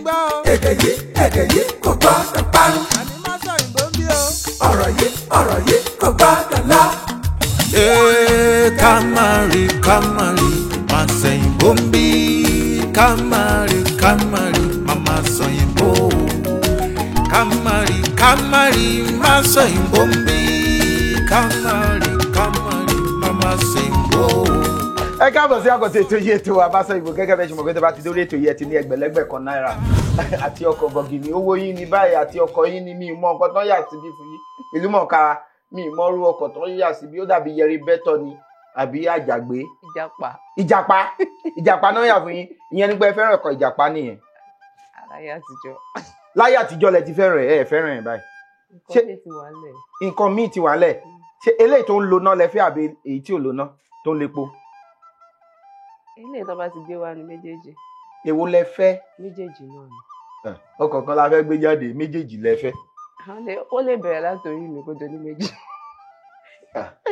gbọ́ o. Èdè yìí, èdè yìí kò gbọ́dọ̀ parun. Àní má sọ òyìnbó ń bí o. Ọ̀rọ̀ yìí, ọ̀rọ̀ yìí kò gbọ́dọ̀ lọ. Ee, ká má rí, ká má rí, má sẹ̀yìnbó ń bí. Ká má rí, ká má rí, má má sọ̀yìnbó. Ká má rí, ká má rí, má sọ̀yìnbó ń bí. Ká má rí, ká má rí, má má sẹ̀yìnbó. Ẹ káàbọ̀ sí àkọ́tún ètò yìí, ètò Àbáṣọ Ìbò. Gẹ́gẹ́ bẹ́ẹ̀ ṣe mọ̀ pé tẹ́ bá ti dórí ètò yìí, ẹ ti ní ẹgbẹ̀lẹ́gbẹ̀ kan náírà àti ọkọ̀ bọ̀gìnì. Owó yín ní báyìí àti ọkọ̀ yín ní. Mi ì mọ nǹkan tán yà síbí fún yín, ìlú mọ̀ọ́ká. Mi ì mọrú ọkọ̀ tán yà síbí, ó dàbí yẹri bẹ́tọ̀ ni àbí àjàgbé. Ìjàpá. Ìjàpá, ìjàpá náà yà fún yín. Ìyẹn nípa ẹ fẹ́ràn ọkọ̀ ìjàpá nìyẹn. Aláyé àtijọ́. Láyé àtijọ́ lẹ ti fẹ́ràn ẹ, ẹ fẹ́ràn ẹ báyìí? Nǹkan mi ti wà lẹ̀. Nǹkan míì ti wà lẹ̀. Ṣé eléyìí tó ń lo náà lẹ fẹ́ àbí èyí tí ò lo náà tó ń lepo? Eléyìí tó bá ti gbé wá ní méjèèjì. Èwo lẹ fẹ́? Méjèèjì náà ni. Ọkọ̀ kan la fẹ́ gbé jáde, méjèèjì lẹ fẹ́. Ó lè bẹ̀rẹ̀ látòrí mi kó tó ní méjì.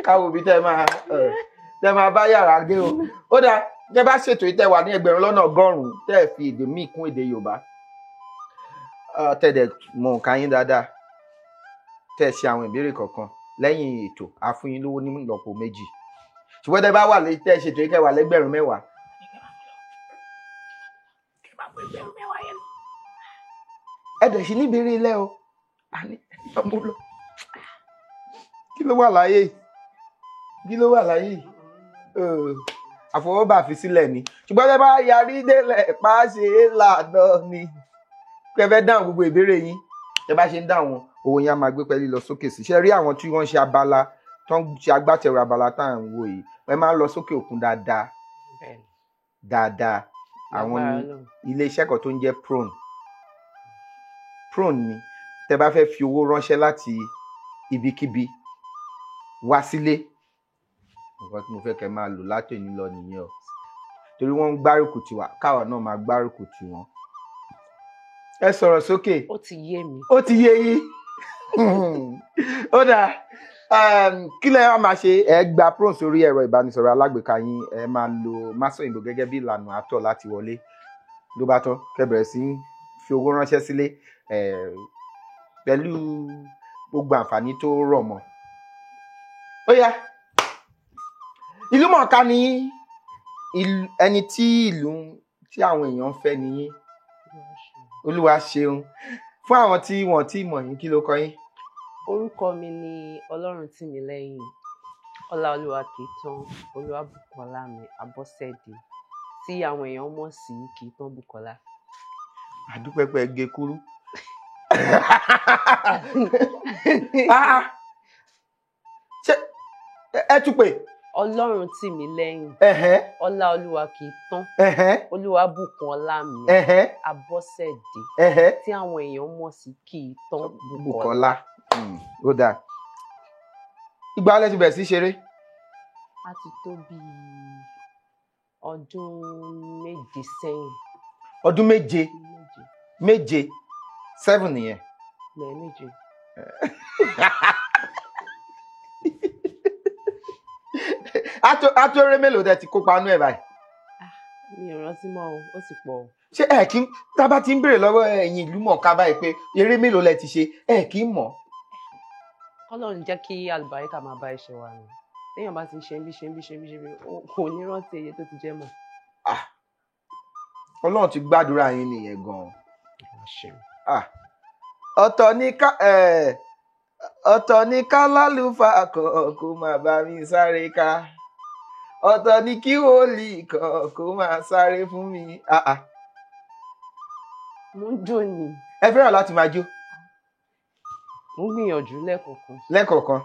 Káwo ibi tẹ́ máa bá yàrá dé o. Ó dáa, tẹ́ bá ṣètò yìí, tẹ́ wà ní 100,000, tẹ́ ẹ fi èdè míì kún èdè Yorùbá, tẹ́ dẹ̀ mọ nǹkan yín dáadáa, tẹ́ ẹ ṣe àwọn ìbéèrè kọ̀ọ̀kan, lẹ́yìn ètò á fún yín lówó ní ìlọ́po méjì. Ṣùgbọ́n tẹ́ bá wà lé, tẹ́ ẹ ṣètò yìí, kẹ́ wà lẹ́gbẹ̀rún mẹ́wàá. Ẹ dẹ̀ sí níbèrè ilẹ̀ o. Àní ọmọ lọ, kí ló wà láyé yìí? Kí ló wà láyé yìí? Àfọwọ́bà fi sílẹ̀ ni. Ṣùgbọ́n tẹ́ bá yarí délẹ̀ pàṣẹ lànà ni pé fẹ́ dáhùn gbogbo ìbéèrè yín, tẹ́ bá ṣe ń dáhùn, owó yín á máa gbé pẹ́ẹ́lí lọ sókè sí. Ṣe rí àwọn tí wọ́n ń ṣe abala tó ń ṣe agbátẹrù abala tá à ń wò yìí, wọ́n máa ń lọ sókè òkun dáadáa dáadáa. Àwọn Lágbára ní Ọlọ́run. ilé-iṣẹ́ kan tó ń jẹ́ Prone. Prone ni tẹ́ bá fẹ́ fi owó ránṣẹ́ láti ibikíbi wá sílé. Nǹkan tí mo fẹ́ kẹ́ máa lò látòní lọ nìyẹn o, torí wọ́n ń gbárùkù tiwa, káwa náà máa gbárùkù tiwọn. Ẹ sọ̀rọ̀ sókè. Ó ti yé mi. Ó ti yé yín, ó dáa. Kí lẹ wá máa ṣe? Ẹ gba Prone sórí ẹ̀rọ ìbánisọ̀rọ̀ alágbèéká yín, ẹ máa lo Másọ̀yìnbó gẹ́gẹ́ bí ìlànà àtọ̀ láti wọlé. Ló bá tán, kẹ́ bẹ̀rẹ̀ sí í fi owó ránṣẹ́ sílé pẹ̀lú gbogbo àǹfààní tó rọ̀ mọ́. Ó yá, ìlú mọ̀ọ́ká ni ẹni tí ìlú tí àwọn èèyàn ń fẹ́ ni yín. Olúwa ṣeun. Fún àwọn tí wọn tí mọ̀ yín, kí ló kọ yín? Orúkọ mi ni Ọlọ́run tì mí lẹ́yìn, Ọláolúwa Kìítán Olúwabùkọ́lá mi Abọ́sẹ̀dé, tí àwọn èèyàn mọ̀ sí Kìítán Bùkọ́lá. Àdúpẹ́pẹ́ gé kúrú. Ah, ah. Ṣé ẹ tún pè? Ọlọ́run tì mí lẹ́yìn, Ọláolúwa Kìítán, Olúwabùkọ́lá mi, Abọ́sẹ̀dé, tí àwọn èèyàn mọ̀ sí Kìítán Bùkọ́lá. Bùkọ́lá. Ó dáa. Ìgbà alẹ́ ti bẹ̀rẹ̀ sí ṣeré? A ti tó bíi ọdún 7 sẹ́yìn. Ọdún 7? 7. 7, 7 nìyẹn. Lẹ́ẹ̀ 7. Á tó eré mélòó tẹ́ ti kópa nú ẹ̀ báyìí? Mi ò rántí mọ́ o, ó ti pọ̀ o. Ṣé ẹ kí tá bá ti ń béèrè lọ́wọ́ ẹ̀yin ìlú mọ̀ọ́ká báyìí pé eré mélòó lẹ ti ṣe, ẹ kì í mọ̀? Kọ́lọ́run jẹ́ kí àlùbáríkà máa bá iṣẹ́ wa ni. Téèyàn bá ti ṣe ń bí, ṣe ń bí, ṣe ń bí, ṣe ń bí, kò ní rántí iye tó ti jẹ́ mọ́. Ah, Ọlọ́run ti gbàdúrà yín nìyẹn gan-an. Ah, ọ̀tọ̀ ní ká lálùfáà kan kó máa bá mi sáré ká, ọ̀tọ̀ ní kí wòlíì kan kó máa sáré fún mi. Ah, ah. Mo ń jó ni. Ẹ fẹ́ràn láti máa jó? Mo ń gbìyànjú lẹ́ẹ̀kọ̀ọ̀kan. Lẹ́ẹ̀kọ̀ọ̀kan.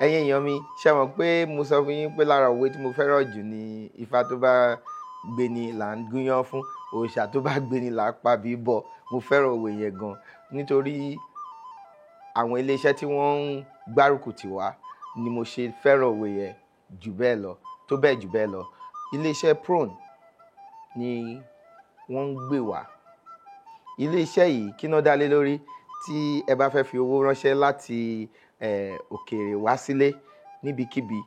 Ẹ̀yin èèyàn mi, ṣe mọ̀ pé mo sọ fún yín pé lára òwe tí mo fẹ́ràn jù ni ifá tó bá gbé ni là ń gúnyán fún, òòṣà tó bá gbé ni là ń pa bí bọ̀. Mo fẹ́ràn òwe yẹn gan, nítorí àwọn iléeṣẹ́ tí wọ́n ń gbárùkù tì wá ni mo ṣe fẹ́ràn òwe yẹn jù bẹ́ẹ̀ lọ, tó bẹ́ẹ̀ jù bẹ́ẹ̀ lọ. Iléeṣẹ́ Prone ni wọ́n ń gbé wá. Iléeṣẹ́ yìí, kí ná dá lé lórí? Tí ẹ bá fẹ́ fi owó ránṣẹ́ láti òkèèrè wá sílé níbikíbi,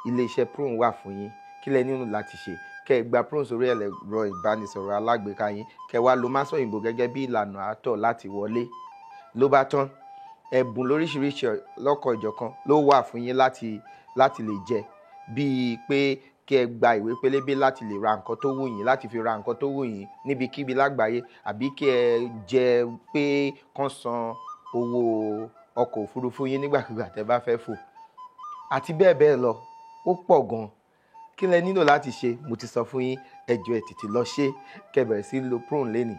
iléeṣẹ́ Prone wà fún yín. Kí lẹ nílò láti ṣe? Kẹ́ ẹ gba prone sórí ẹ̀rọ ìbánisọ̀rọ̀ alágbèéká yín, kẹ́ ẹ wá lo Másọ̀yìnbó gẹ́gẹ́ bí ìlànà àtọ̀ láti wọlé. Ló bá tán, ẹ̀bùn lóríṣiríṣi lọ́kọ̀ ìjọ̀kan ló wà fún yín láti lè jẹ, bíi pé kí ẹ gba ìwé pélébé láti lè ra nǹkan tó wù yín, láti fi ra nǹkan tó wù yín níbikíbi lágbàáyé, àbí kí ẹ jẹ pé kán san owó ọkọ̀ òfurufú yín nígbàkigbà tẹ́ bá fẹ́ fò, àti bẹ́ẹ̀ bẹ́ẹ̀ lọ. Ó pọ̀ gan. Kí lẹ nílò láti ṣe? Mo ti sọ fún yín, ẹ jọ̀ọ́ ẹ tètè lọ ṣe, kẹ́ bẹ̀rẹ̀ sí lo prone lénìí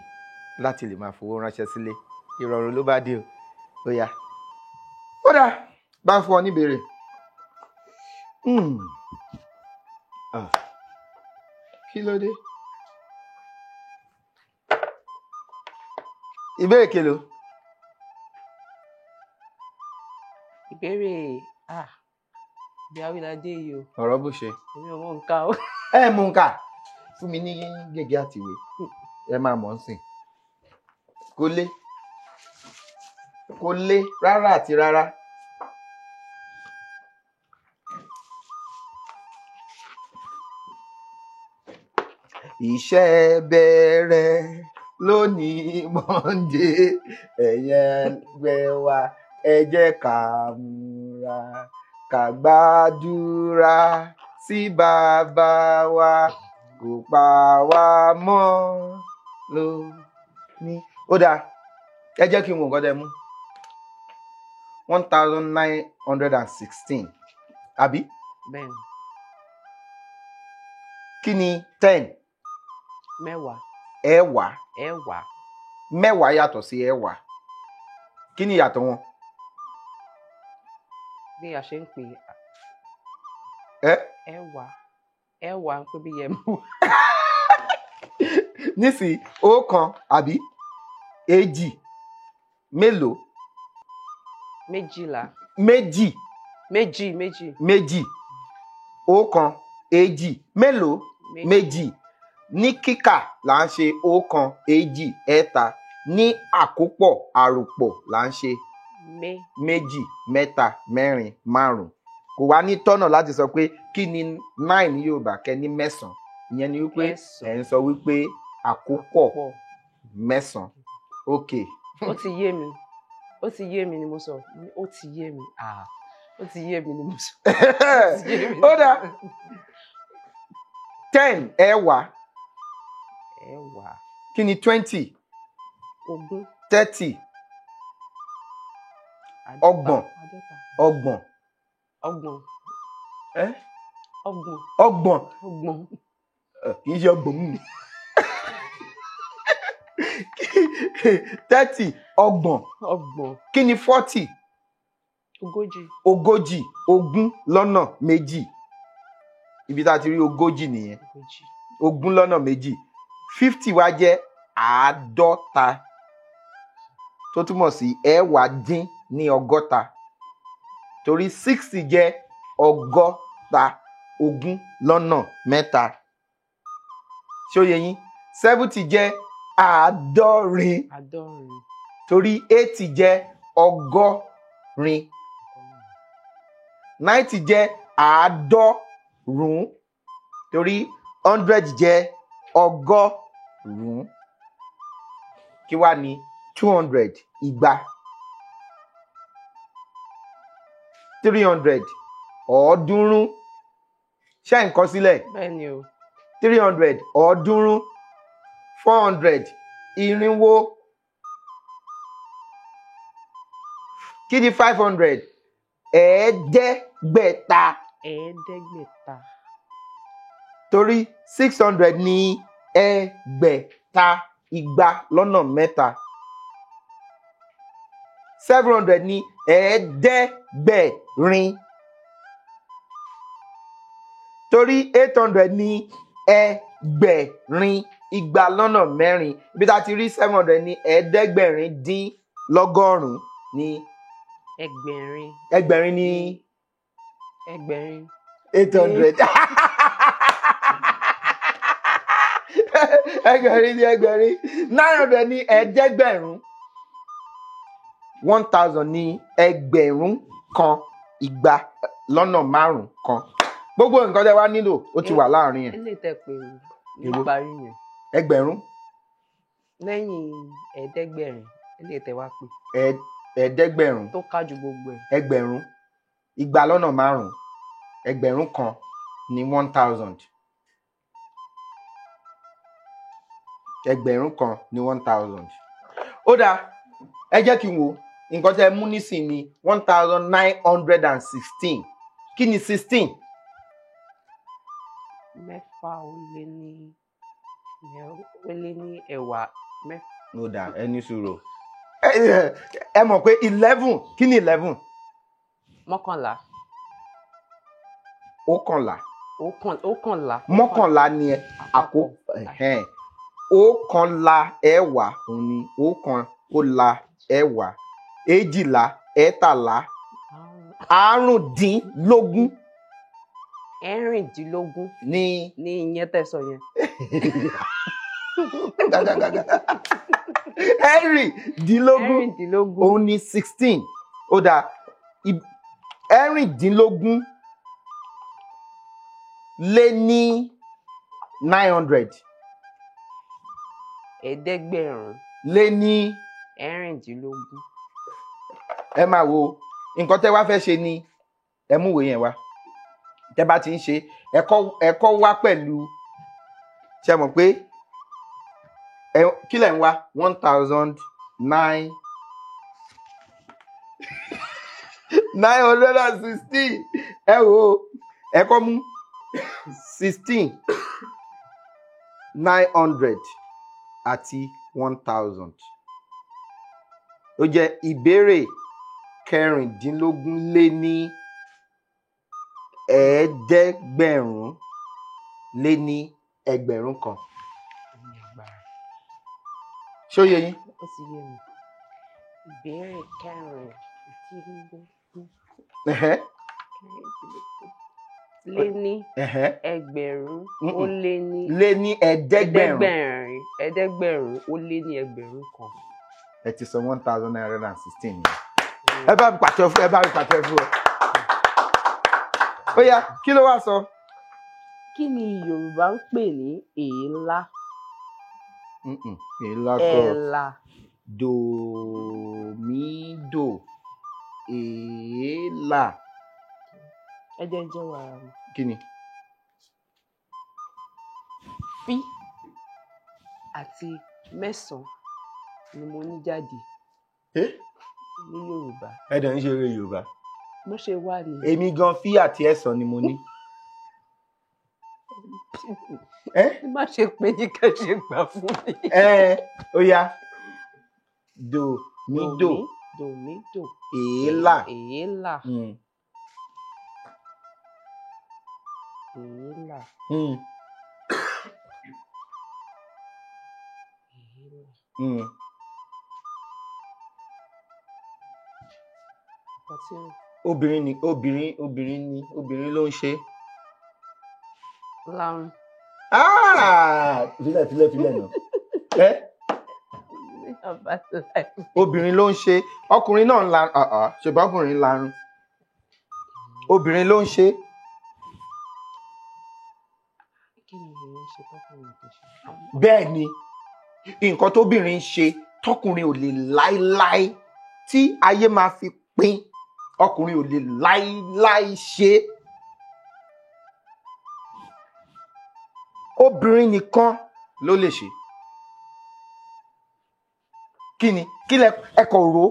láti lè máa fowó ránṣẹ́ sílé. Ìrọ̀rùn ló bá dé o. Ó yá. Ó dáa, bá ń fún ọ níbèrè. Kí ló dé? Ìbéèrè kelo? Ìbéèrè bí awilade yìí o. Ọ̀rọ̀ bó ṣe. Èmi ò mọ nǹkan o. Ẹ mú nǹkan. Fún mi ní gègé àtìwé. Ẹ máa mọ̀ ń sìn. Kò le. Kò le rárá àti rárá. Iṣẹ́ bẹ̀rẹ̀ lónìí Monday, ẹ̀yin ẹgbẹ́ wa ẹ jẹ́ ká múra, ká gbàdúrà sí bàbá wa kó pa wá mọ́ lónìí. Ó dáa, ẹ jẹ́ kí n wo nǹkan tẹ́ mú. 1916, àbí? Bẹ́ẹ̀ni. Kí ni 10? Mẹ́wàá. Ẹ̀wá. Ẹ̀wá. Mẹ́wàá yàtọ̀ sí ẹ̀wá. Kí ni ìyàtọ̀ wọn? Bí a ṣe ń pè é. Ẹ̀wá. Ẹ̀wá ń pè bí yẹmú. Nísìnyí, ọ̀kan àbí èjì mélòó? Méjìlá. Méjì. Méjì méjì. Méjì. Ọ̀kan èjì mélòó? Méjì. Ní kíkà là ń ṣe ọ̀kan èjì ẹ̀ta, ní àkópọ̀ àròpọ̀ là ń ṣe méjì mẹ́ta mẹ́rin márùn. Kò wá ní tọ́nà láti sọ pé kí ni 9 ní Yorùbá, kẹ́ ní mẹ́sàn-án. Ìyẹn ni wípé ẹ̀ ń sọ wípé àkópọ̀ mẹ́sàn-án. Ok. Ó ti yé mi, ó ti yé mi ni mo sọ, ó ti yé mi, ó ti yé mi ni mo sọ. Ó dáa. 10 ẹ̀wá. Ẹ̀wá. Kí ni 20? Ogún. 30. Ọgbọ̀n. Ọgbọ̀n. Ọgbọ̀n. Ọgbọ̀n. Ọgbọ̀n. Ọgbọ̀n. Kì í ṣe ọgbọ̀n mú. 30 ọgbọ̀n. Ọgbọ̀n. Kí ni 40? Ogójì. Ogójì. Ogún lọ́nà méjì. Ibi tá a ti rí ogójì nìyẹn. Ogún lọ́nà méjì. 50 wá jẹ́ àádọ́ta, tó túmọ̀ sí ẹ̀wá dín ní ọgọ́ta, torí 60 jẹ́ ọgọ́ta ogún lọ́nà mẹ́ta. Ṣé ó yé yín? 70 jẹ́ àádọ́rin, torí 80 jẹ́ ọgọ́rin, 90 jẹ́ àádọ́rùn-ún, torí 100 jẹ́ ọgọ́rùn-ún. Kí wá ní 200? Igba. 300 ọ̀ọ́dúnrún. Ṣé ń kọ sílẹ̀? Bẹ́ẹ̀ni o. 300 ọ̀ọ́dúnrún. 400 irinwó. Kí ni 500? Ẹ̀ẹ́dẹ́gbẹ̀ta. Ẹ̀ẹ́dẹ́gbẹ̀ta. Torí 600 ní ẹgbẹ̀ta igba lọ́nà mẹ́ta. 700 ní ẹ̀ẹ́dẹ́gbẹ̀rin. Torí 800 ní ẹgbẹ̀rin igba lọ́nà mẹ́rin. Ibi tá a ti rí 700 ní ẹ̀ẹ́dẹ́gbẹ̀rin dín lọ́gọ́rùn-ún ní ẹgbẹ̀rin. Ẹgbẹ̀rin ní ẹgbẹ̀rin. 800. Ẹgbẹ̀rin ní ẹgbẹ̀rin. 900 ní ẹ̀ẹ́dẹ́gbẹ̀rún. 1000 ní ẹgbẹ̀rún kan igba lọ́nà márùn-ún kan. Gbogbo nǹkan tẹ́ wá nílò ó ti wà láàrin ẹ̀. Ilé tẹ pé Èwo? níparí yẹn. Ẹgbẹ̀rún. Lẹ́yìn ẹ̀ẹ́dẹ́gbẹ̀rin ilé tẹ wá pé. Ẹ̀ẹ́dẹ́gbẹ̀rún. Tó kájú gbogbo ẹ̀. Ẹgbẹ̀rún 2 lọ́nà 5, 1000 ní 1,000. 1000 ní 1,000. Ó dáa, ẹ jẹ́ kí n wo nǹkan tẹ́ mú nísìn ní 1,916. Kí ni 16? Mẹ́fà ó lé ní ó lé ní ẹ̀wá mẹ́fà. Ó dáa, ẹ ní sùúrù. Ẹ mọ̀ pé 11, kí ni 11? 11. Ọ̀kànlá. Ọ̀kànlá. 11 ni ẹ àkó ọ̀kànlá ẹ̀wá òun ni ọ̀kan ó la ẹ̀wá èjìlá ẹ̀tàlá 15. 16. Ní ní ìyẹn tẹ̀sán yẹn. 16. 16. Òun ni 16. Ó dáa, 16 lé ní 900. 500. Lé ní 16. Ẹ máa wo nǹkan tẹ́ wá fẹ́ ṣe ni ẹ mú ìwé yẹn wá. Tẹ́ bá ti ń ṣe ẹ̀kọ́ wá pẹ̀lú, ṣe mọ̀ pé kí lẹ̀ ń wá 1,916. Ẹ wo ẹ̀kọ́ mú 16,900 àti 1,000. Ó jẹ́ ìbéèrè 16 lé ní 500 lé ní 1000. Ṣé ó yé yín? Ó ti yé mi. Ìbéèrè 16 lé ní 1000 ó lé ní lé ní 500. 500 ó lé ní 1000. Ẹ ti sọ 1,916 yẹn. Ẹ bá mi pàtẹ fún, ẹ bá mi pàtẹ fún ọ. Ó yá, kí ló wá sọ? Kí ni Yorùbá ń pè ní èélá? Èélá kọ́. Ẹ̀là. Dòmídò èélà. Ẹ jẹ́ ń jẹ́wọ́ ara mi. Kí ni? Fí àti 9 ni mo ní jáde ní Yorùbá. Ẹ dẹ̀ ń ṣe eré Yorùbá. Bó ṣe wà ní. Èmi gan fí àti 9 ni mo ní. Má ṣe pé ní kẹ́ ṣe gbà fún mi. Ó yá. Dòmídò. Dòmídò. Èélà. Èélà. Èélà. Èélà. Obìnrin ni obìnrin obìnrin ni obìnrin ló ń ṣe. Larun. Filẹ̀ filẹ̀ filẹ̀ nà. Obìnrin ló ń ṣe, ọkùnrin náà ń la, ṣùgbọ́n ọkùnrin ń larun. Obìnrin ló ń ṣe. Kí ni obìnrin ń ṣe tọkùnrin kò ṣe? Bẹ́ẹ̀ ni, nǹkan tóbìnrin ń ṣe tọkùnrin ò lè láéláé, tí ayé máa fi pín, ọkùnrin ò lè láéláé ṣe. Obìnrin nìkan ló lè ṣe. Kí ni? Kí lẹ ẹ kọ̀ rò?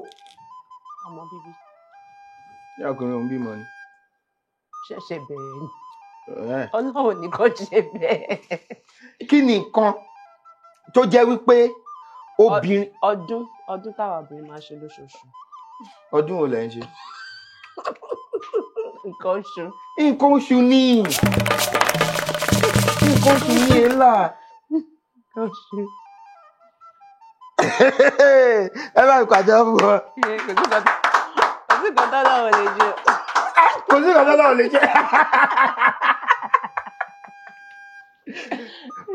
Ọmọ bíbí. Ṣé ọkùnrin òun bímọ ni? Ṣẹ̀ṣẹ̀ bẹ̀rẹ̀ ni. Ọlọ́run nìkan ṣe bẹ́ẹ̀. Kí ni nǹkan tó jẹ́ wípé obìnrin. Ọdún táwa obìnrin máa ń ṣe lóṣooṣù. Ọdún wo lẹ ń ṣe? Nǹkan oṣù. Nǹkan oṣù ni. Nǹkan oṣù ni èélà. Nǹkan oṣù. Ẹ bá mi pàtẹ́wọ́ fún ọ. Kò sí nǹkan tọ́lọ́run lè jẹ. Kò sí nǹkan tọ́lọ́run lè jẹ.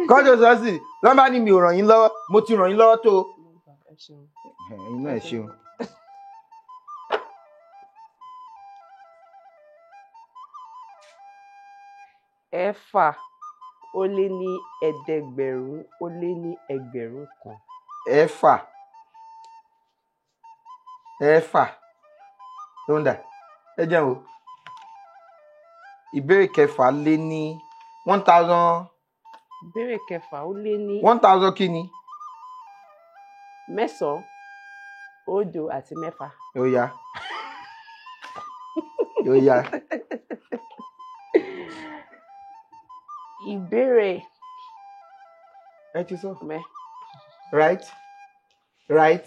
Kọ́jọ́ sọ́ọ̀sì lọ́n bá ní mi ò ràn yín lọ́wọ́, mo ti ràn yín lọ́wọ́ tó. Ẹ̀yin náà ẹ ṣeun. 7,501. Ẹ̀fà, ẹ̀fà ló ń dà. Ẹ jẹun o. Ìbéèrè kẹfà lé ní 1,000. Ìbéèrè kẹfà ó lé ní 1,000 kí ni? 906. Ó yá, ó yá. Ìbéèrè Ẹ ti sọ. mẹ Right, right,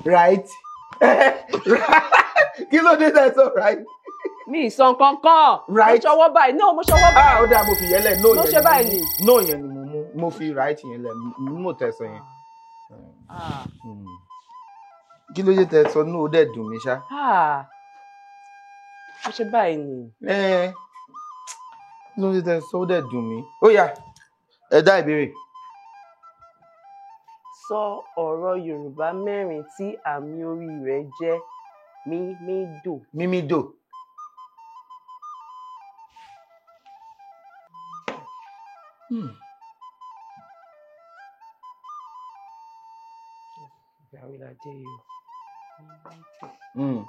right. Kí ló dé tẹ́ sọ right? Mi ì sọ nǹkan kan. Right. Mo ṣọwọ́ báyìí náà, mo ṣọwọ́ Ah, báyìí. ó dáa, mo fi yẹn lẹ̀. No Mo yẹn ṣe ni báyìí mo mú. No yẹn ni mo mú. Mo fi right yẹn lẹ̀. Mo tẹ̀ sọ yẹn. Ah. Kí ló dé tẹ́ sọ no? Ó dẹ̀ dùn mí ṣá. Ah. Mo ṣe báyìí ni. Ẹ kí ló dé tẹ́ sọ? Ó dẹ̀ dùn mí. Ó yá, ẹ dá ìbéèrè. Sọ ọ̀rọ̀ Yorùbá mẹ́rin tí àmì orí rẹ̀ jẹ́ mímídò. Mímí dò. Ìgbà wo la dé yìí o? Mímídò.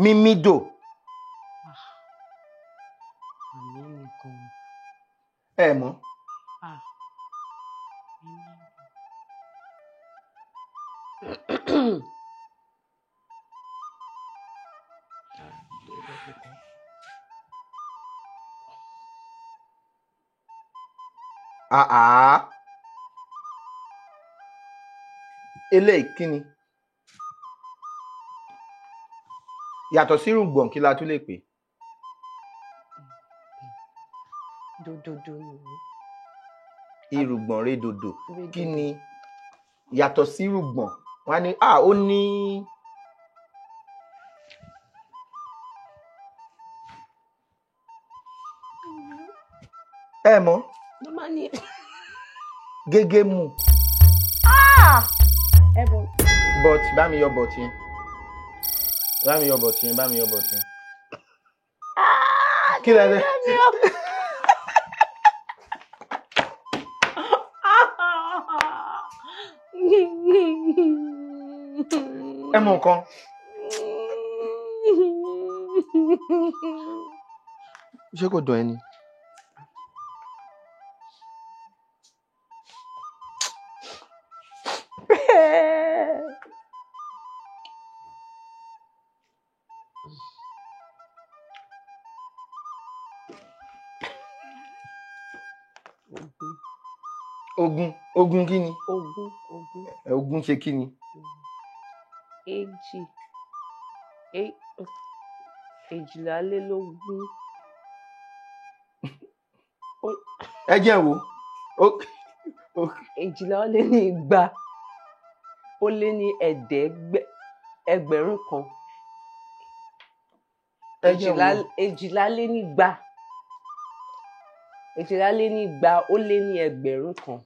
Mímí dò. Àmì nìkan. Ẹ mọ̀. Ah. Mímídò. Àá. Eléyìí kí ni? Yàtọ̀ sí rùngbọ̀n, kí la tún lè pè? Dòdòdò ni. Irùngbọ̀n rédòdò. Kí Rédòdò. ni yàtọ̀ sí rùngbọ̀n? Wọ́n á ní à ó ní. Ẹ mọ̀. Ló máa ní. Gégé mu. Ẹ bọ̀. But bá mi yọ but yẹn. Bá mi yọ but yẹn, bá mi yọ but yẹn. Kí lẹ dé? Ẹ mọ̀ nǹkan. Ṣé kò dùn ẹ́ ni? Ogún. Ogun, ogun kí ni? Ogún, ogún. Ẹ, ogun ṣe kí ni? Èjì. Èjìlálélógún. Ẹ jẹ́ wo. 2,200. Ẹ jẹ́ wo. 2,200. 2,200.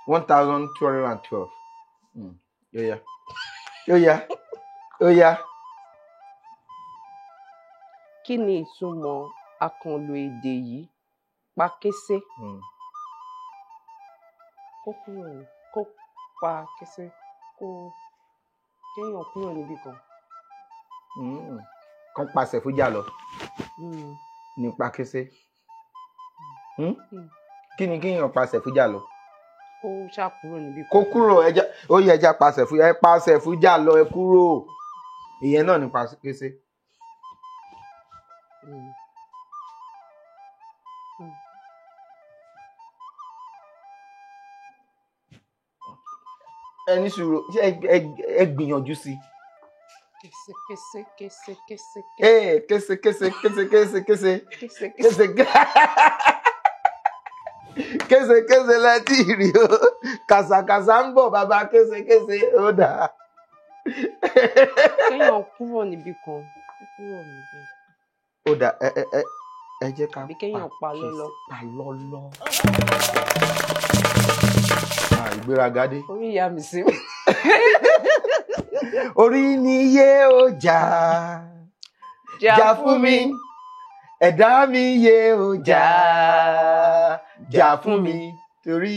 1,212. Ó yá. Ó yá. Ó yá. Kí ni ìtumọ̀ àkànlò èdè yìí? Pakésé. Kó kúrò ní, kó pa késé, kó kéèyàn kúrò níbì kan. Kán pàṣẹ fújà lọ ní pakésé. Kí ni kéèyàn pàṣẹ fújà lọ? Kó ṣáà kúrò níbì kan. Kó kúrò ẹja, ó yẹ ẹja pàṣẹ fún ẹ, pàṣẹ fújà lọ, ẹ kúrò. Ìyẹn náà ní pakésé. Ẹ ní sùúrù, ṣé ẹ gbìyànjú sí i. Kése kése kése kése. Ee, kése kése kése kése kése. Kése kése. Kése kése kése lẹ́tí rí o. Kàsàkàsà ń bọ̀ bàbá kése kése ó dáa. Kéèyàn kúrò níbì kan. Kó kúrò níbì. Ó dáa, ẹ ẹ ẹ Ẹ jẹ́ ká Àbí kéèyàn pa lọ́lọ́. Pa lọ́lọ́. Ah, ìgbéraga dé. Orí ìyá mi sí mi. Orí ni yé ó jà jà fún mi, ẹ̀dá mi yé ó jà jà fún mi, torí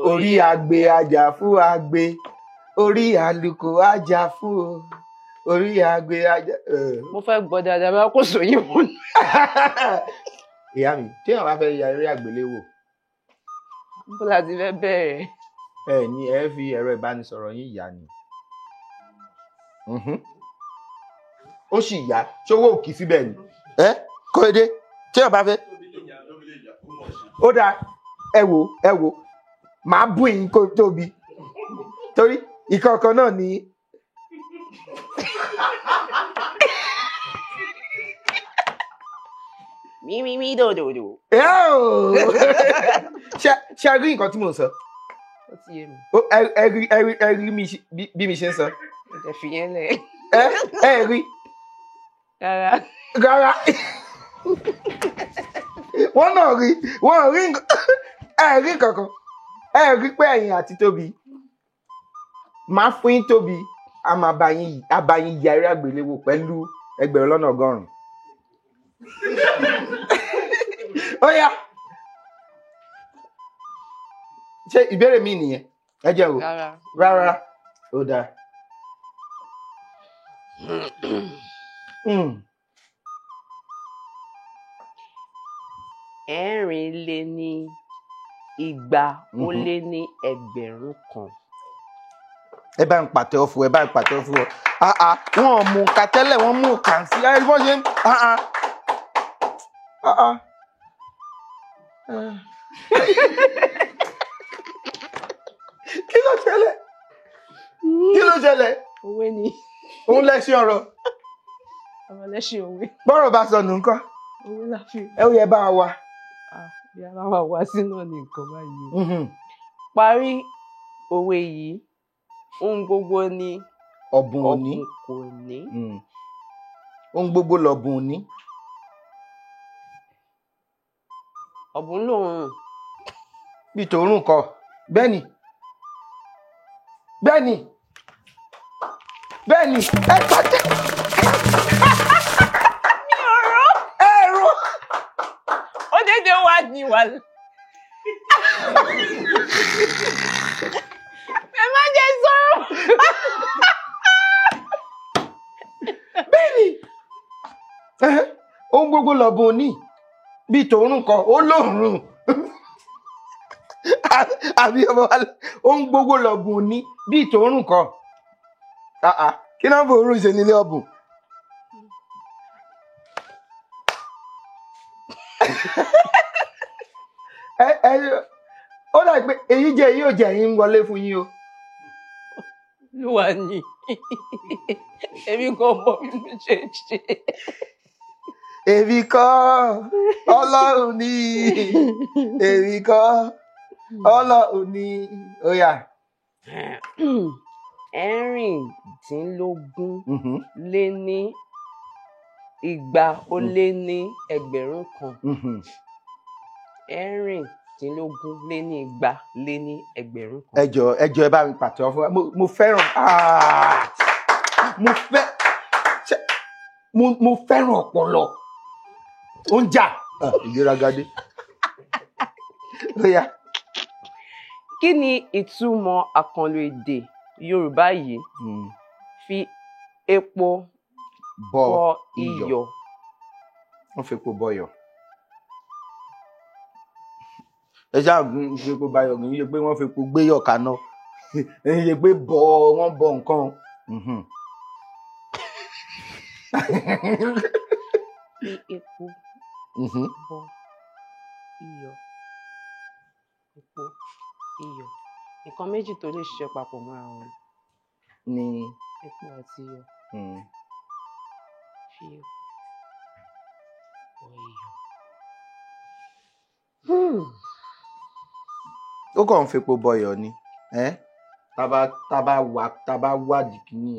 orí agbe ajá fún agbe, orí àlùkò ajá fún o, orí agbe ajá. Mo fẹ́ gbọ́ dáadáa bá kò sóyìnbó ni. Ìyá mi, téèyàn bá fẹ́ ya eré àgbéléwò, Bó la ti fẹ́ bẹ̀rẹ̀? Ẹ ní ẹ fi ẹ̀rọ ìbánisọ̀rọ̀ yín yá ni. Mhm. Ó sì yá, ṣówó òkì síbẹ̀ ni. Ẹ Kóredé, téèyàn bá fẹ́. Ó dáa, ẹ wò ẹ wò, màá bù yín kó tóbi. Torí ìkọ̀ọ̀kan náà ni. Mímímí dòdòdò. Ẹ́ o! Ṣé ẹ rí nǹkan tí mò ń sọ? Ó ti yé mi. Ẹ rí mi bí mi ṣe ń sọ. Mo jẹ́ fi yẹn lẹ̀. Ẹ rí. Rárá. Rárá, wọ́n náà rí, wọ́n rí ẹ rí kankan, ẹ rí pé ẹ̀yin àti Tóbi, máa fún yín Tóbi, a máa bá yín, a bá yín ya eré àgbéléwò pẹ̀lú 1,100,000. Ó yá, ṣé ìbéèrè mi nìyẹn? Ẹ jẹ́ o. Rárá. Rárá, ó dáa. 204 ó lé ní 1,000. Ẹ bá ń pàtẹ́wọ́ fún, ẹ bá ń pàtẹ́wọ́ fún ọ. Ah ah, wọn ò mú nǹka tẹ́lẹ̀, wọ́n mú nǹka sí ẹ bọ́n ṣe ń ah ah ah ah. Kí ló ṣẹlẹ̀? Kí ló ṣẹlẹ̀? Òwe ni. Òun lẹ́sìn ọ̀rọ̀. Ọmọ lẹ́sìn òwe. Bọ́rọ̀ bá sọnù ńkọ́? Òwe la fi. Ẹ ó yẹ bá wa wá. Ah, bí a bá wà wá sí náà ní nǹkan báyìí o. Parí òwe yìí, ohun gbogbo ni Ọ̀bùn òní. Ọ̀bùn kò ní. Ohun gbogbo lọ̀bùn òní. Ọ̀bùn lòun. Bí tòórùn kọ. Bẹ́ẹ̀ni. Bẹ́ẹ̀ni. Bẹ́ẹ̀ni. Ẹ pàtẹ́. Mi ò rò. Ẹ rò. Ó dédé wá ní wà. Ẹ má jẹ́ sọ̀rọ̀. Bẹ́ẹ̀ni. Ẹhẹ́, ohun gbogbo lọ̀bùn òní. Bí tòórùn kọ, ó lóòrùn. Àbí ọmọ wa, ohun gbogbo lọ̀bùn òní bí tòórùn kọ. Ah ah, kí náà fòórùn ṣe nílé ọ̀bùn? Ẹ ó dà pé èyí jẹ èyí ò jẹ, èyí ń wọlé fún yín o. Olúwa ni. Èmi kò mọ bí mo ṣe ń ṣe. Èmi kọ́, Ọlọ́run ni. Èmi kọ́, Ọlọ́run ni. Ó yá. 16 lé ní 200 ó lé ní 1,000. 216 lé ní 200 lé ní 1,000. Ẹ jọ̀ọ́, ẹ jọ̀ọ́, ẹ bá mi pàtẹ́wọ́ fún wa. Mo fẹ́ràn, ah, mo fẹ́ ṣe, mo fẹ́ràn ọpọlọ. Ó ń jà. Ah, ìgbéraga dé. Ó yá. Kí ni ìtumọ̀ àkànlò èdè Yorùbá yìí? Fi epo bọ bọ iyọ̀. iyọ̀. Wọ́n fi epo bọyọ̀. Ẹ ṣáà fi epo bayọ̀, kì í ṣe pé wọ́n fi epo gbéyọ̀ kaná. Kì í ṣe pé bọ wọ́n bọ nǹkan. Fi epo bọ iyọ̀. Epo, iyọ̀. Nǹkan méjì tó lè ṣiṣẹ́ papọ̀ mọ́ra wọn. Ni Epo àti iyọ̀. Fi epo bọ iyọ̀. Ó kàn ń fepo bọyọ̀ ni. Ẹ́ tábà wá, tábà wádìí kíní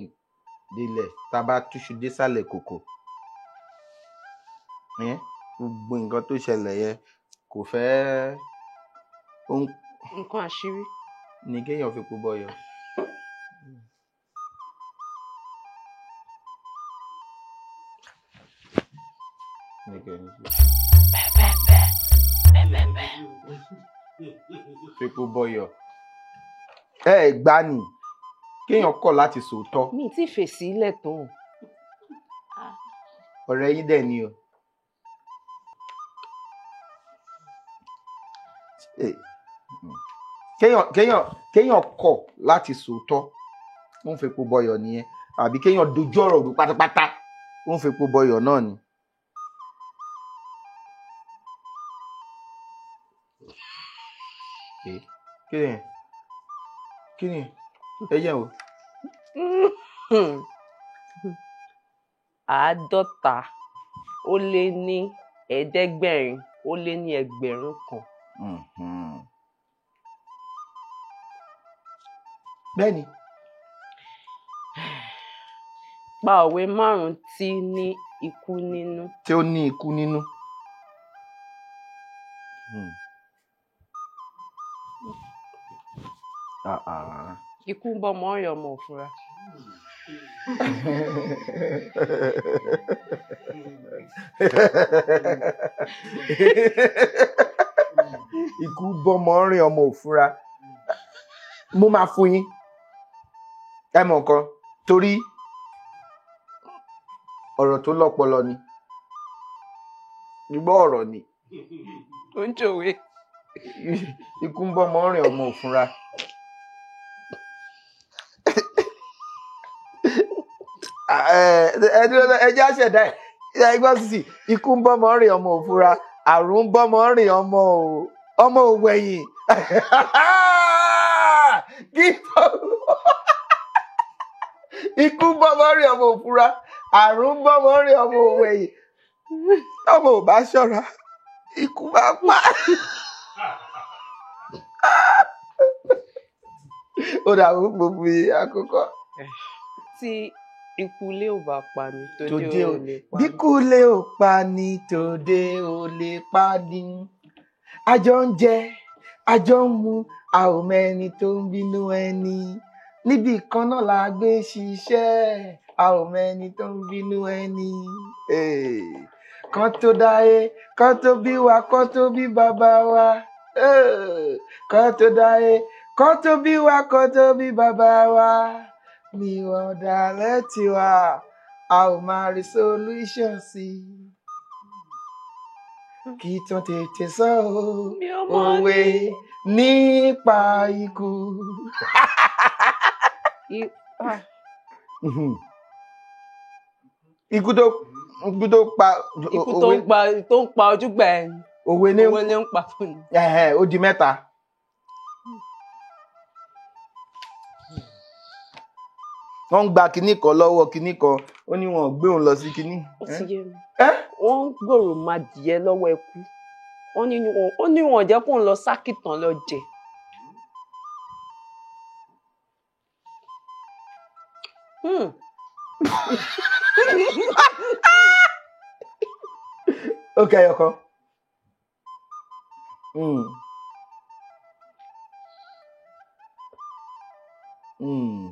délẹ̀, tábà túṣu désàlẹ̀ kòkò. Ẹ́ Gbogbo nǹkan tó ṣẹlẹ̀ yẹn kò fẹ́ ó ń Nǹkan àṣírí. ní kéèyàn fi púpọ̀ yọ. Ní kéèyàn fi púpọ̀ yọ. Ẹ ẹ gbá ni kéèyàn kọ̀ láti sòótọ́. Mi ì tí ì fèsì ilẹ̀ tán. Ọ̀rẹ́ yín dẹ̀ ni o. Eh, kéèyàn kọ̀ láti sòótọ́, ó ń fepo bọyọ̀ nìyẹn, àbí kéèyàn dojú ọ̀rọ̀ rú pátápátá, ó ń fepo bọyọ̀ náà ni. Eh, kí ni kí ni ẹ yẹ̀ wò. 750,700. Mhm. Bẹ́ẹ̀ni. Pa òwe márùn-ún tí ní ikú nínú. Tí ó ní ikú nínú. Hmm. Ah, ah. Ikú ń bọ́mọ rìn, ọmọ ò fura. Ikú bọ́mọ rìn, ọmọ ò fura. Mo máa fún yín. Ẹ mọ̀ nǹkan torí ọ̀rọ̀ tó lọ́pọlọ ni. Ṣùgbọ́n ọ̀rọ̀ ni. Ó ń jòwe. Ikú ń bọ́mọ rìn, ọmọ ò fura. Ẹ dúró ná, ẹ jẹ́ àṣẹ̀dá ẹ̀. Ẹ gbọ́ sísì, ikú ń bọ́mọ rìn, ọmọ ò fura, àrùn ń bọ́mọ rìn, ọmọ ò wẹ̀yìn. Kí tó ikú ń bọ́mọ rìn, ọmọ ò fura, àrùn ń bọ́mọ rìn, ọmọ ò wẹ̀yìn. Ọmọ ò bá ṣọ́ra, ikú bá pa. Ó dà gbogbo àkókò. Tí ikú ilé ò bá pa ni, tòde Tòde ò ò lè pa bí ni. kú lè ò pa ni, tòde ò lè pa ni. Àjọ ń jẹ, àjọ ń mu, a ò mẹni tó ń bínú ẹni. Níbi kan náà la gbé ṣiṣẹ́, a ò mẹni tó ń bínú ẹni. Eh, Kán tó dáyé, kán tó bí wa, kán tó bí bàbá wa. Eh, Kán tó dáyé, kán tó bí wa, kán tó bí bàbá wa. Ni wọ́n dalẹ̀ tiwa, a ò máa rí solution sí i. Kí tán tètè sọ o, Mi ò mọ̀ òwe ní. nípa ikú. Ah, Ikú tó pa Ikú tó òwe ń pa tó ń pa ojúgbà ẹni. Òwe ní Òwe ní ń pa fún ni. Ẹ̀hẹ̀n, ó di mẹ́ta. Wọ́n ń gba kinní kan lọ́wọ́ kinní kan, ó ní wọn ò gbé òun lọ sí kinní. Ó ti yé mi. Ẹ́ Wọ́n ń gbòòrò máa dìé lọ́wọ́ ẹkú. Ó ní wọn jẹ́ kóun lọ sákìtàn lọ jẹ. Hmm. Ó kẹyọ kan. Mm. Mm.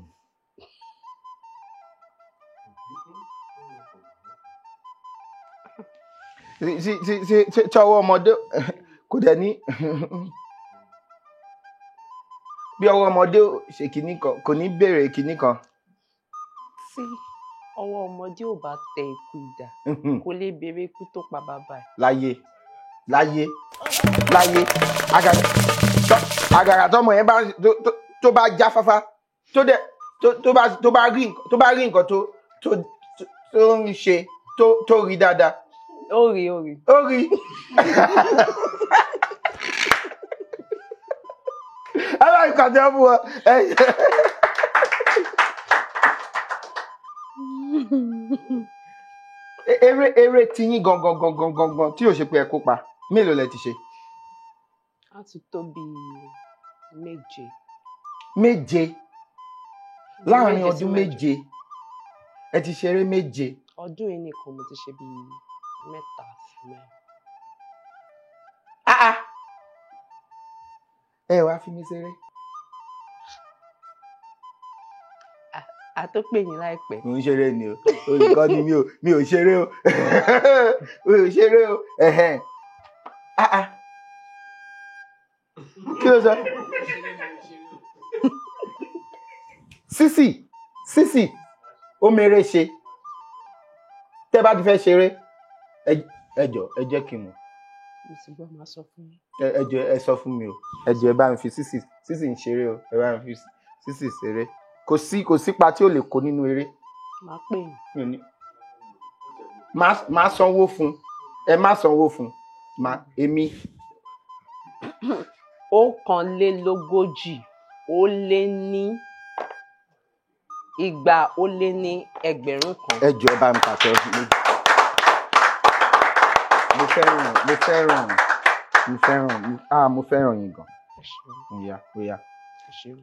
Sí ọwọ́ ọmọdé kò dẹ̀ ní bí ọwọ́ ọmọdé ò ṣe kinní kan kò ní béèrè kinní kan. Tí ọwọ́ ọmọdé ò bá tẹ ikú idà, kò lè béèrè ikú tó pa bàbá ẹ̀. Láyé láyé láyé, àgàgà tọmọ yẹn bá tó bá jáfáfá, tó dẹ̀ tó bá rí nǹkan tó ń ṣe tó rí dáadáa. Ó rí, ó rí. Ó rí. Aláìkàtà fún ọ. Eré tiyín gangan gangan gangan tí ò ṣe pé ẹ kópa, mélòó lẹ ti ṣe? Á ti tó bíi méje. Méje láàrin Méje sí ọdún mẹ́jọ. méje ẹ ti ṣeré méje. Ọdún yìí nìkan mo ti ṣe bíi mẹ́ta sí mẹ́rin. Ah ah. Ẹ wá fi mí ṣeré. A tó pè yín láìpẹ́. Mo ń ṣeré ni o, olùkọ́ ni mi ò ṣeré o, mi ò ṣeré o. Ẹ̀hẹ́n. Ah ah. Kí ló sọ? Sísì sísì ó mèrè ṣe. Tẹ́ bá ti fẹ́ ṣeré, ẹ jọ̀ọ́ ẹ jẹ́ kí n mọ̀. Mo ti gbọ́, máa sọ fún yín. Ẹ jọ̀ọ́ ẹ sọ fún mi o. Ẹ jọ̀ọ́ ẹ bá mi fi sísì sísì ń ṣeré o. Ẹ bá mi fi sísì ṣeré. Kò sí pa tí ò lè kó nínú eré. Máa pè yín. Mi ò ní. Má sanwó fún. Ẹ má sanwó fún. Má èmi. 241 200. Ẹ jọ̀ọ́ ẹ bá mi pàṣẹ fún mi. Mo fẹ́ràn mo fẹ́ràn mo fẹ́ràn ah mo fẹ́ràn yín gan. Ẹ ṣeun, Oya oya ẹ ṣeun.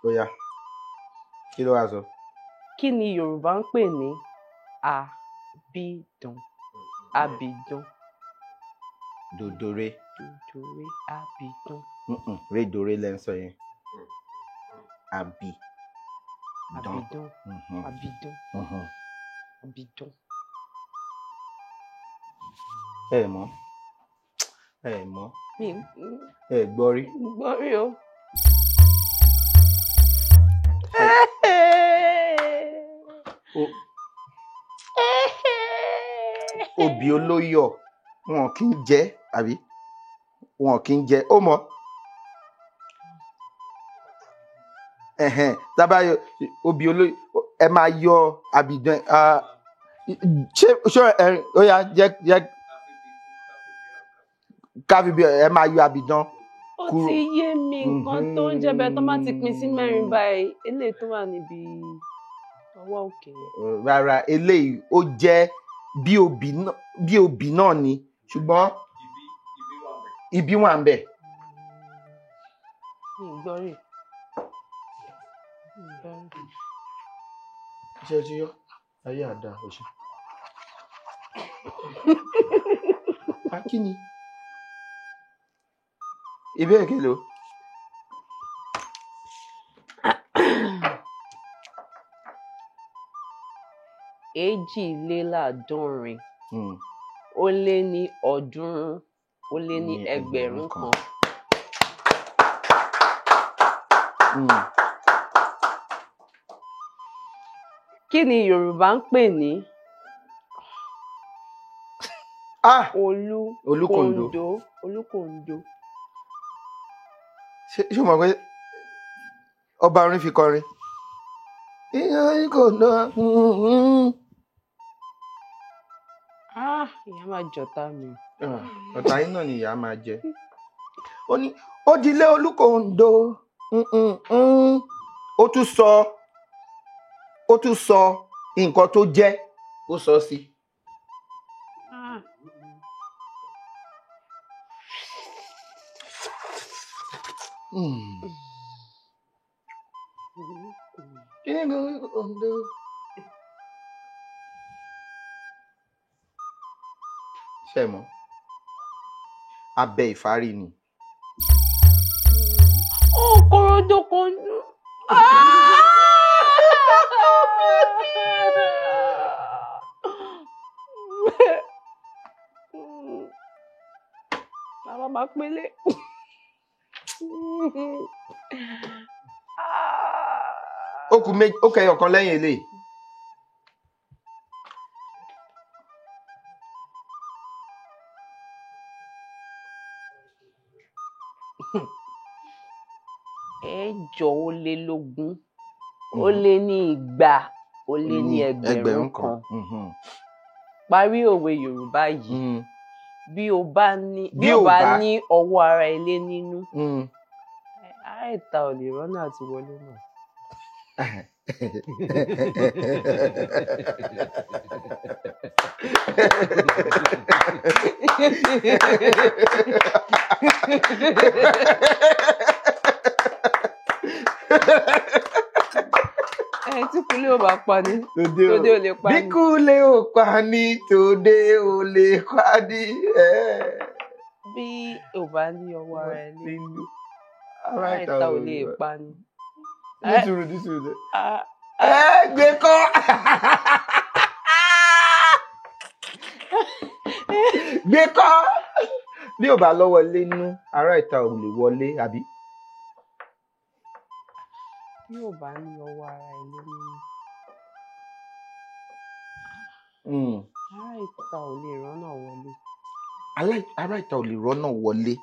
oya. Kí ló wá sọ? Kí ni Yorùbá ń pè ní àbídùn? Àbídùn. Dòdòre. Dòdòre àbídùn. Mm-mm, rédòrè lẹ́ ń sọ yẹn. Àbí. Dán. Àbídùn. Mhm, Àbídùn. mhm. Àbídùn. Ẹ mọ̀. Ẹ mọ̀. Mi Ẹ gbọ́ rí. gbọ́ rí o. Obì olóyọ̀ wọn kì í jẹ àbí? Wọn kì í jẹ. Ó mọ̀. Ẹ̀hẹ̀n, tábà yọ obì olóyọ̀ ẹ máa yọ àbìdán ṣé ṣé ẹ ó yá jẹ́ jẹ́ ká fi bí ẹ máa yọ àbìdán Ó kúrò. ti yé mi nǹkan tó ń jẹ́ bẹ́ẹ̀ tó má ti pín sí mẹ́rin báyìí, eléyìí tó wà níbi ọwọ́ òkè yẹn. Rárá, eléyìí ó jẹ́ bí obì náà ni, ṣùgbọ́n ibi wà ń bẹ̀. Mi ì gbọ́ rí. Mi ì gbọ́ rí. Ṣé o ti yọ? Ayé àdá òṣì. Akíni. Ìbéèrè kelo. 382 300. Kí ni Yorùbá ń pè ní Ah! Olú Olúkòǹdó. kòǹdó? Olúkòǹdó. Ṣé o mọ̀ pé ọba orin fi kọrin? Ìyá kò ná. Ah! Ìyá máa jọ̀tá mi. Ọ̀tá yín náà ni ìyá máa jẹ. Ó ní ó dilé Olúkòǹdó. Ó tún sọ ó tún sọ nǹkan tó jẹ́ ó sọ sí. Ah! Olúkòǹdó. Ṣé ẹ mọ̀? Abẹ ìfárí ni. Ó kòròdó kòǹdó. Bàbá máa pélé. Ó kù méjì, ó kẹyọ kan lẹ́yìn eléyìí. 220. Parí òwe Yorùbá yìí. Bí o bá ní bí o bá ní ọwọ́ ara ilé nínú, ará ìta ò lè rọ́nà àti wọlé náà. Ẹ tí kúlé ò bá pa ni, Tòde tòde ò lè pa bí ni. kúlé ò pa ní tòde ò lè pa ní. Bí ò bá ní ọwọ́ ara ẹ lé, Nínú ará ìta ò lè pa ni. Nítorí nítorí. Ah, Ẹ gbé kọ́. Gbé kọ́. Bí ò bá lọ́wọ́ lé nú, ará ìta ò lè wọlé, àbí? Bí ò bá ní ọwọ́ ara ẹ lé nínú, ará ìta ò lè rọ́nà wọlé. Ará ìta ò lè rọ́nà wọlé.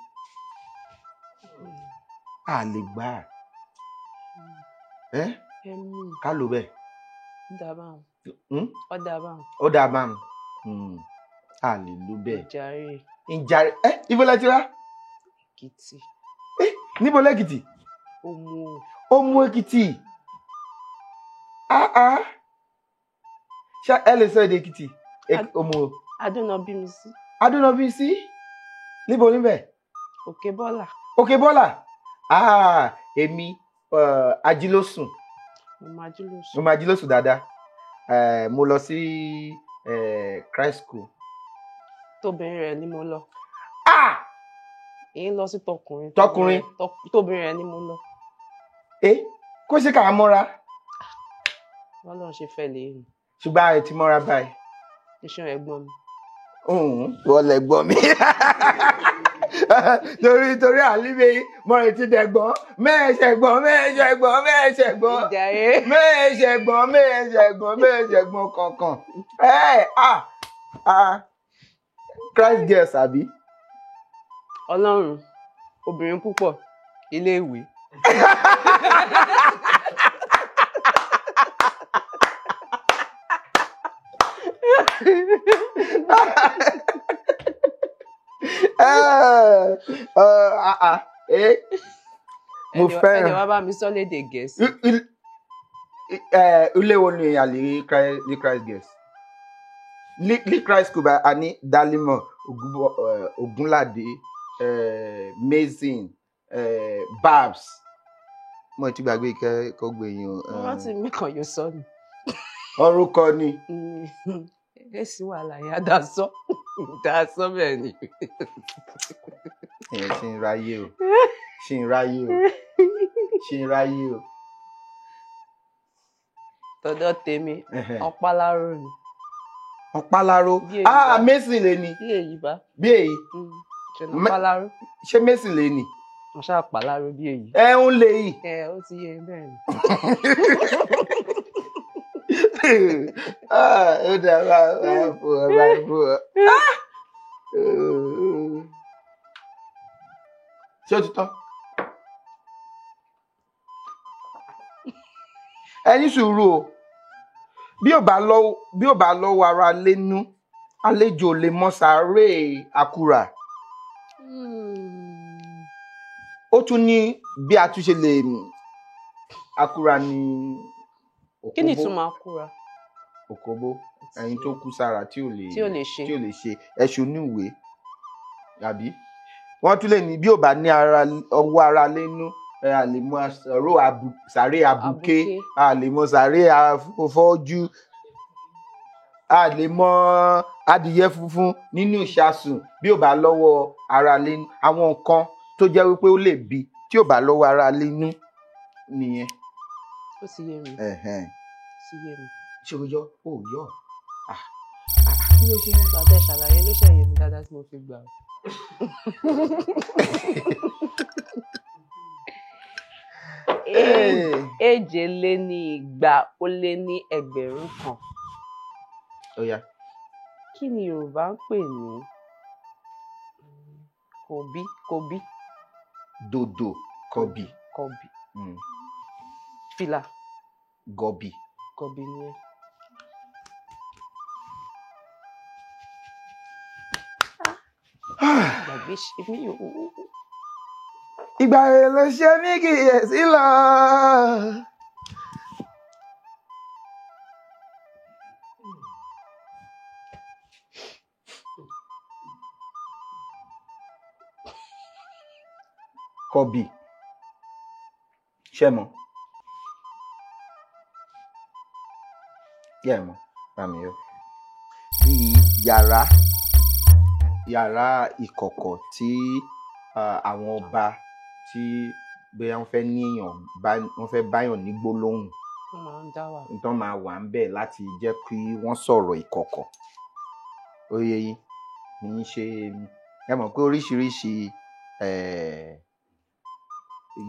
A lè gbà á. Ẹ́ Ẹ mú un, ká ló bẹ́ẹ̀. ó dáa báun. Hmm? Ó dáa báun. Ó dáa bá mi. A lè ló bẹ́ẹ̀. Ìjàre. Ìjà ẹ́ ibo lẹ ti rá? Èkìtì. Níbo lẹ́kìtì? Òmù. Òmù Èkìtì. Ah ah. Ṣé ẹ lè sọ èdè Èkìtì? Òmù. Adúnà bí mi sí. Adúnà bí sí? Níbo níbẹ̀? Òkè Bọ́là. Òkè Bọ́là. Ah, èmi Ajílósùn. Mo máa Ajílósùn. Mo máa Ajílósùn dáadáa. Mo lọ sí Christ School. Tóbìnrin rẹ̀ ni mo lọ. Ah! Èyí ń lọ sí tọkùnrin. Tọkùnrin. Tóbìnrin rẹ̀ ni mo lọ. Kó ṣe kà á mọ́ra. Bọ́lá ṣe fẹ́ lè rìn. Ṣùgbọ́n ààrẹ ti mọ́ra báyìí. Iṣẹ́ ẹ̀gbọ́n mi. Wọ́n lẹ̀ gbọ́n mi. Torí àlíbe mọ̀rẹ̀ ti dẹ̀gbọ́n mẹ́ẹ̀ṣẹ̀gbọ́n mẹ́ẹ̀ṣẹ̀gbọ́n mẹ́ẹ̀ṣẹ̀gbọ́n mẹ́ẹ̀ṣẹ̀gbọ́n mẹ́ẹ̀ṣẹ̀gbọ́n mẹ́ẹ̀ṣẹ̀gbọ́n kankan. Christ girls àbí. Ọlọ́run, obìnrin púpọ̀, ilé ìwé. Mo fẹ́ràn. Ẹni wá bá mi sọ lédè Gẹ̀ẹ́sì. Ilé wo ni àlè ní Christ girls? Ní Christ school bá a ní Dalimo, Ogunlade, Mason, Babs. Mo ti gbàgbé ìkẹ́kọ̀ọ́ èèyàn. Wọ́n ti mí kan yóò sọ ni. Orúkọ ni. Èsì wàhálà yẹn á dá sọ. Dá sọ bẹ́ẹ̀ ni. Ẹ ṣì ń ráyè o. Ṣì ń ráyè o. Ṣì ń ráyè o. Tọ̀dọ̀ tèmi, Ọ̀páláró ni. Ọ̀páláró? Ah, Mason lè ní. Bí èyí bá. Bí èyí. Ṣé Ọ̀páláró? Ṣé Mason lè ní? Mo ṣáà pàláró bí èyí. Ẹ ń lè yìí. Ẹ ó ti yé bẹ́ẹ̀ ni. Ó dà bá fún ọ bá fún ọ. Ṣé ó ti tán? Ẹ ní sùúrù o. Bí ò bá lọ́wọ́ ara lénú, àlejò lè mọ sàárè àkúrà. Ó tún ní bí a tún ṣe lè àkúrà ní òkóbó. Kí ni ìtumọ̀ àkúrà? Òkóbó, ẹni tó kú sára tí ò lè ṣe ẹṣu níwèé àbí. Wọ́n tún lè ní bí ò bá ní ọwọ́ ara lénú, a lè mọ sàárè àbùké, a lè mọ sàárè afọ́jú, a lè mọ adìyẹ funfun nínú ìṣasùn bí ò bá lọ́wọ́ ara lénú. Àwọn nǹkan tó jẹ́ wípé ó lè bí tí ò bá lọ́wọ́ ara lénú nìyẹn. Ó ti yé mi. Ó ti yé mi. Ṣé o yọ? O yọ. Kí ló ṣe ń gbà bẹ́ẹ̀ ṣàlàyé ló ṣe yé mi dáadáa tí mo fi gbà. 221. Ó yá. Kí ni Yorùbá ń pè ní kòbí? Kòbí. Dòdò kọbì. Kọbì. Fìlà. Gọbì. Gọbì ni ẹ. Gbàgbé ṣe mí o. Ìgbà rẹ̀ ló ṣe mí kì í sí lọ. Kọbì. Ṣé mọ̀? Yẹ́ mọ̀, bá mi yọ. Bí yàrá. Yàrá ìkọ̀kọ̀ tí àwọn ọba tí bóyá wọ́n fẹ́ níyàn wọ́n fẹ́ báyàn ní gbólóhùn, Wọ́n máa ń dá wà. Tán máa wà ń bẹ̀ láti jẹ́ kí wọ́n sọ̀rọ̀ ìkọ̀kọ̀. Ó yé yín, kì í ṣe ẹ mọ̀ pé oríṣiríṣi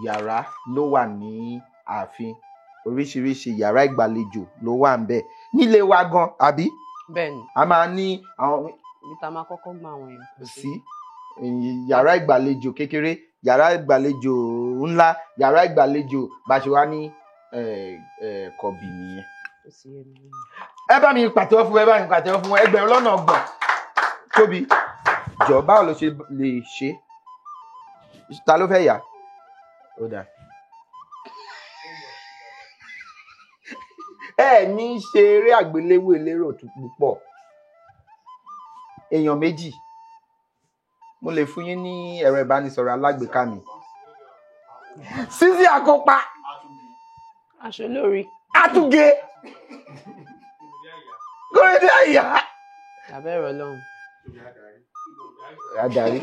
yàrá ló wà ní ààfin, oríṣiríṣi yàrá ìgbàlejò ló wà ń bẹ̀ nílé wa gan, àbí? Bẹ́ẹ̀ni. A máa ní àwọn Ibi tá a máa kọ́kọ́ gba àwọn èèyàn kan sí yàrá ìgbàlejò kékeré, yàrá ìgbàlejò ńlá, yàrá ìgbàlejò bá ṣe wá ní kọ̀bì nìyẹn. Ẹ bá mi pàtẹ́wọ́ fún, ẹ bá mi pàtẹ́wọ́ fún 30,000. Tóbi, jọ báwo ló ṣe lè ṣe? Ta ló fẹ́ yà? Ó dáa. Ẹ ní ṣe eré àgbéléwò elérò púpọ̀. Èèyàn méjì. Mo lè fún yín ní ẹ̀rọ ìbánisọ̀rọ̀ alágbèéká mi. Sísí àkópa. Aṣọ lórí. Àtúgé. Kórèdé àyà. Abẹ́rẹ́ Ọlọ́run. Adarí.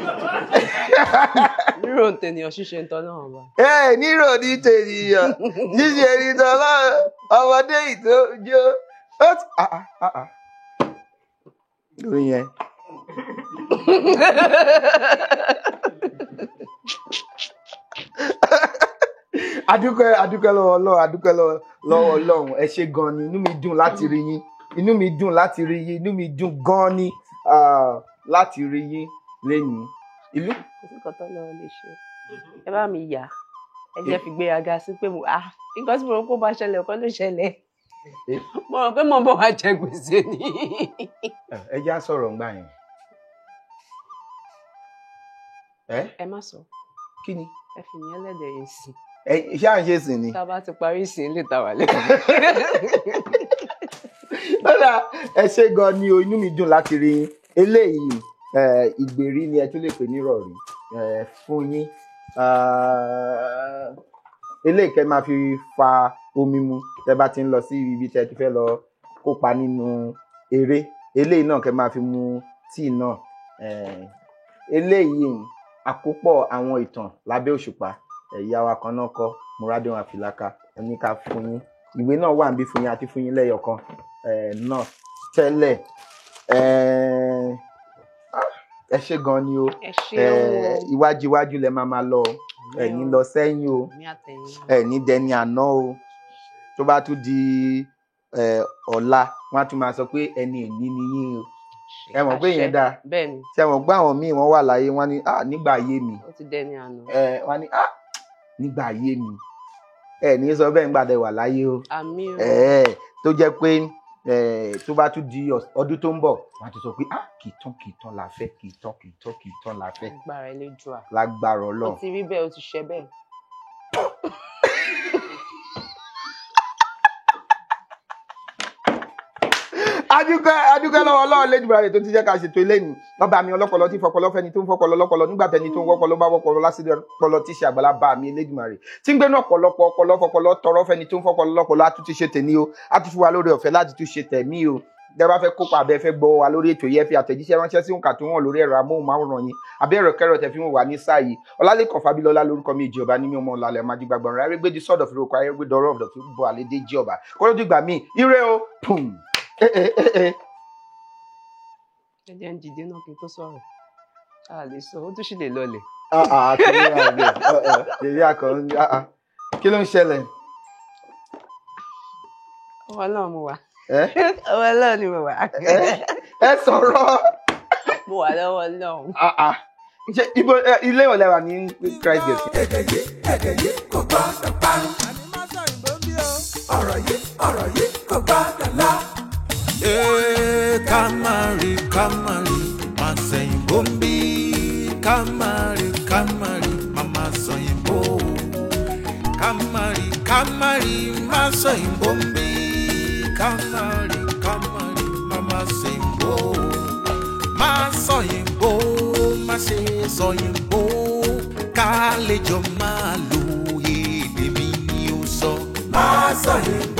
Rírò ń tènìyàn, ṣíṣe ń tọ́ náà bá. Ẹ nírò ní tènìyàn, ṣíṣe ní tọ́lá, ọmọdé ìtọ́jú. Lórí yẹn. Adúpẹ́, adúpẹ́ lọ́wọ́ Ọlọ́run, adúpẹ́ lọ́wọ́ Ọlọ́run. Ẹ ṣé gan ni, inú mi dùn láti rí yín, inú mi dùn láti rí yín, inú mi dùn gan ni láti rí yín lénìí. Ìlú. Kò sí nǹkan tó lọ́wọ́ lè ṣe. Ẹ bá mi yà, ẹ jẹ́ fi gbéraga sí pé mo nǹkan tí mo rò pé ó bá ṣẹlẹ̀ kọ́ ló ṣẹlẹ̀. Mo rò pé mo ń bọ̀ wá jẹ gbèsè ni. Ẹ já sọ̀rọ̀ ńgbà yẹn. Ẹ má sọ. Kí ni? Ẹ fi yẹn lẹ́dẹ̀ yẹn sí. Ẹ ṣé à ń ṣe sìn ni? Tá a bá ti parí ìsìn lè ta wà lẹ́kọ̀ọ́. Lọ́dà, ẹ ṣé gan ni o, inú mi dùn láti rí yín. Eléyìí ìgbèrí ni ẹ tún lè pè ní ìrọ̀rí fún yín. Eléyìí kẹ́ máa fi fa omi mu tẹ́ bá ti ń lọ sí ibi tẹ́ ti fẹ́ lọ kópa nínú eré. Eléyìí náà kẹ́ máa fi mu tíì náà. Eléyìí àkópọ̀ àwọn ìtàn lábẹ́ òṣùpá, ìyá wa kan náà kọ Mọ́rádùn Àfìlàkà, ẹni ká fún yín. Ìwé náà wà níbí fún yín àti fún yín lẹ́yọ̀kan náà tẹ́lẹ̀. Ẹ ṣé gan ni o. Iwájú iwájú lẹ máa máa lọ, ẹ ní lọ sẹ́yìn o, ẹ ní dẹni àná o. Tó bá tún di ọ̀la, wọ́n á tún máa sọ pé ẹni ìní ni yín o. Ẹ mọ̀ pé ìyẹn dáa. Ṣé mọ̀ pé àwọn míì wọ́n wà láyé, wọ́n ní nígbà ayé mi. Wọ́n ní nígbà ayé mi. Ẹ ní sọ bẹ́ẹ̀ nígbà tẹ́ wà láyé o. Tó jẹ́ pé tó bá tún di ọdún tó ń bọ̀, wọ́n á tún sọ pé kì í tán, kì í tán la fẹ́, kì í tán, kì í tán, kì í tán la fẹ́. Lágbára Elédùà. Lágbára Ọlọ́run. Ó ti rí bẹ́ẹ̀, ó ti ṣe bẹ́ẹ̀. Adúpẹ́, adúpẹ́ lọ́wọ́ Ọlọ́run Lédùmarè tó ti jẹ́ ká ṣètò eléyìí. Ọba mi ọlọ́pọlọ tí fọpọlọ fẹ́ni tó ń fọpọlọ lọ́pọlọ nígbà tẹni tó ń wọ́pọlọ bá wọ́pọlọ lásìkò ọpọlọ tí ṣe àgbàlá bá mi Lédùmarè tí ń gbénú ọ̀pọ̀lọpọ̀ ọpọlọ fọpọlọ tọrọ fẹ́ni tó ń fọpọlọ lọ́pọlọ. Á tún ti ṣe tèmi o, á tún fún wa lórí ọ̀fẹ́ láti tún ṣe tẹ̀mí o. Tẹ́ bá fẹ́ kópa àbẹ́ fẹ́ gbọ́ wa lórí ètò yìí, ẹ fi àtẹ̀jíṣẹ́ ránṣẹ́ sí òǹkà tó wọ̀n lórí ẹ̀rọ amóhùnmáwòrán yín àbí ẹ̀rọ kẹrọ tẹ́ fi ń wà ní sáà yìí. Ọlálẹ́kan Fábílọ́lá lórúkọ mi, ìjọba ní mi ọmọ ọ̀làlẹ̀ ọmọ ajígbàgbọ̀n rẹ̀ arégbèdì sọ́dọ̀ fi roko ayégbèdọ̀rọ̀ ọ̀dọ̀ tó bọ̀ àlédè jí ọba kó ló dìgbà míì, ire o. Pùm. Ẹ jẹ́ ń dìde náà kí n tó sọ̀rọ̀. A lè sọ, ó tún sì lè lọlẹ̀. Kí ló ń ṣẹlẹ̀? Ọwọ́ náà mo wà. Ọwọ́ náà ni mo wà. Ẹ sọ̀rọ̀. Mo wà lọ́wọ́ náà. Ṣé ibo ilé ìwọ̀lẹ̀ wà ní Christ Gate? Èdè yìí, èdè yìí kò gbọ́dọ̀ parun. Ọ̀rọ̀ yìí, ọ̀rọ̀ yìí kò gbọ́dọ̀ lọ. Ká má rí, ká má rí, má sẹ̀yìnbó ń bí. Ká má rí, ká má rí, má má sọ̀yìnbó. Ká má rí, ká má rí, má sọ̀yìnbó ń bí. Ká má rí, ká má rí, má má sẹ̀yìnbó. Má sọ̀yìnbó, má ṣe sọ̀yìnbó. Ká lè jọ máa lo èdè mi ni ó sọ. Má sọ̀yìnbó.